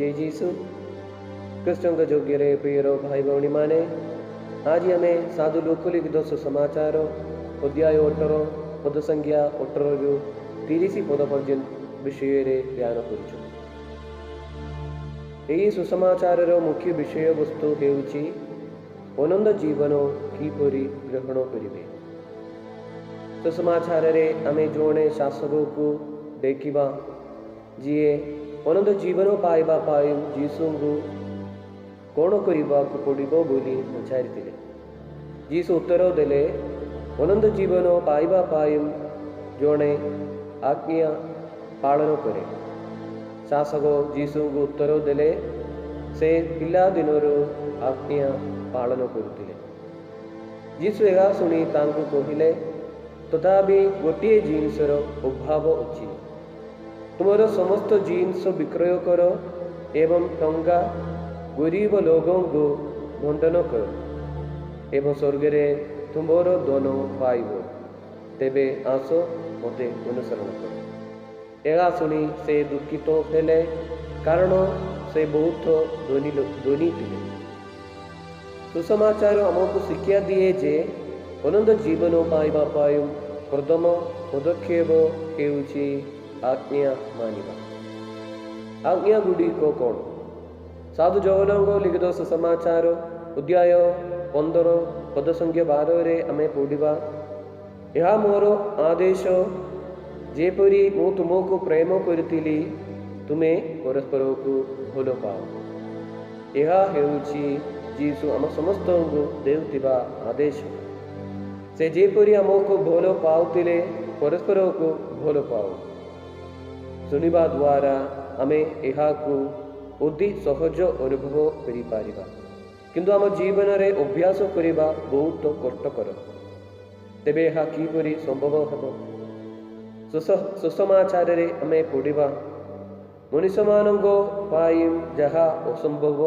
ଜୟ ଯୀଶୁ। ଖ୍ରୀଷ୍ଟଙ୍କ ଯୋଗ୍ୟରେ ପ୍ରିୟର ଭାଇ ଭଉଣୀମାନେ, ଆଜି ଆମେ ସାଧୁ ଲୂକ ଲିଖିତ ସୁସମାଚାର ଅଧ୍ୟାୟ 18, ପଦ ସଂଖ୍ୟା 18ରୁ 30 ପଦ ପର୍ଯ୍ୟନ୍ତ ବିଷୟରେ ଧ୍ୟାନ କରୁଛୁ। ଏହି ସୁସମାଚାରର ମୁଖ୍ୟ ବିଷୟବସ୍ତୁ ହେଉଛି ଅନନ୍ତ ଜୀବନ କିପରି ଗ୍ରହଣ କରିବେ। ସୁସମାଚାରରେ ଆମେ ଜଣେ ଶାସକକୁ ଦେଖିବା, ଯିଏ ଅନନ୍ତ ଜୀବନ ପାଇବା ପାଇଁ ଯୀଶୁଙ୍କୁ କ'ଣ କରିବାକୁ ପଡ଼ିବ ବୋଲି ପଚାରିଥିଲେ। ଯୀଶୁ ଉତ୍ତର ଦେଲେ, ଅନନ୍ତ ଜୀବନ ପାଇବା ପାଇଁ ଜଣେ ଆଜ୍ଞା ପାଳନ କରେ। ଶାସକ ଯୀଶୁଙ୍କୁ ଉତ୍ତର ଦେଲେ, ସେ ପିଲାଦିନରୁ ଆଜ୍ଞା ପାଳନ କରୁଥିଲେ। ଯୀଶୁ ଏହା ଶୁଣି ତାଙ୍କୁ କହିଲେ, ତଥାପି ଗୋଟିଏ ଜିନିଷର ଅଭାବ ଅଛି। ତୁମର ସମସ୍ତ ଜିନିଷ ବିକ୍ରୟ କର ଏବଂ ଟଙ୍କା ଗରିବ ଲୋକଙ୍କୁ ବଣ୍ଟନ କର ଏବଂ ସ୍ୱର୍ଗରେ ତୁମର ଧନ ପାଇବ। ତେବେ ଆସ, ମୋତେ ଅନୁସରଣ କର। ଏହା ଶୁଣି ସେ ଦୁଃଖିତ ହେଲେ, କାରଣ ସେ ବହୁତ ଧନୀ ଥିଲେ। ସୁସମାଚାର ଆମକୁ ଶିକ୍ଷା ଦିଏ ଯେ ଅନନ୍ତ ଜୀବନ ପାଇବା ପାଇଁ ପ୍ରଥମ ପଦକ୍ଷେପ ହେଉଛି ଆଜ୍ଞା ମାନିବା। ଆଜ୍ଞା ଗୁଡ଼ିକ କ'ଣ? ସାଧୁ ଯୋହନଙ୍କ ଲିଖିତ ସୁସମାଚାର ଅଧ୍ୟାୟ 15, ପଦ ସଂଖ୍ୟା 12ରେ ଆମେ ପଢ଼ିବା, ଏହା ମୋର ଆଦେଶ, ଯେପରି ମୁଁ ତୁମକୁ ପ୍ରେମ କରିଥିଲି, ତୁମେ ପରସ୍ପରକୁ ଭଲ ପାଅ। ଏହା ହେଉଛି ଯୀଶୁ ଆମ ସମସ୍ତଙ୍କୁ ଦେଉଥିବା ଆଦେଶ। ସେ ଯେପରି ଆମକୁ ଭଲ ପାଉଥିଲେ, ପରସ୍ପରକୁ ଭଲ ପାଉ। ଶୁଣିବା ଦ୍ୱାରା ଆମେ ଏହାକୁ ଅତି ସହଜ ଅନୁଭବ କରିପାରିବା, କିନ୍ତୁ ଆମ ଜୀବନରେ ଅଭ୍ୟାସ କରିବା ବହୁତ କଷ୍ଟକର। ତେବେ ଏହା କିପରି ସମ୍ଭବ ହେବ? ସୁସମାଚାରରେ ଆମେ ପଢ଼ିବା, ମନୁଷ୍ୟମାନଙ୍କ ପାଇଁ ଯାହା ଅସମ୍ଭବ,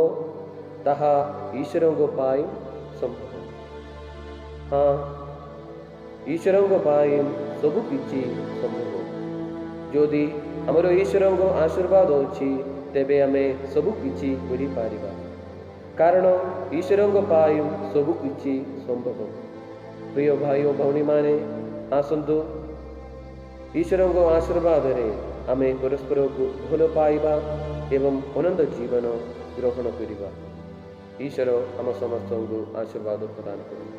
ତାହା ଈଶ୍ୱରଙ୍କ ପାଇଁ ସମ୍ଭବ। ହଁ, ଈଶ୍ୱରଙ୍କ ପାଇଁ ସବୁ କିଛି ସମ୍ଭବ। ଯଦି ଆମର ଈଶ୍ୱରଙ୍କ ଆଶୀର୍ବାଦ ଅଛି, ତେବେ ଆମେ ସବୁ କିଛି କରିପାରିବା, କାରଣ ଈଶ୍ୱରଙ୍କ ପାଇଁ ସବୁ କିଛି ସମ୍ଭବ। ପ୍ରିୟ ଭାଇ ଓ ଭଉଣୀମାନେ, ଆସନ୍ତୁ ଈଶ୍ୱରଙ୍କ ଆଶୀର୍ବାଦରେ ଆମେ ପରସ୍ପରକୁ ଭଲ ପାଇବା ଏବଂ ଅନନ୍ତ ଜୀବନ ଗ୍ରହଣ କରିବା। ଈଶ୍ୱର ଆମ ସମସ୍ତଙ୍କୁ ଆଶୀର୍ବାଦ ପ୍ରଦାନ କରନ୍ତୁ।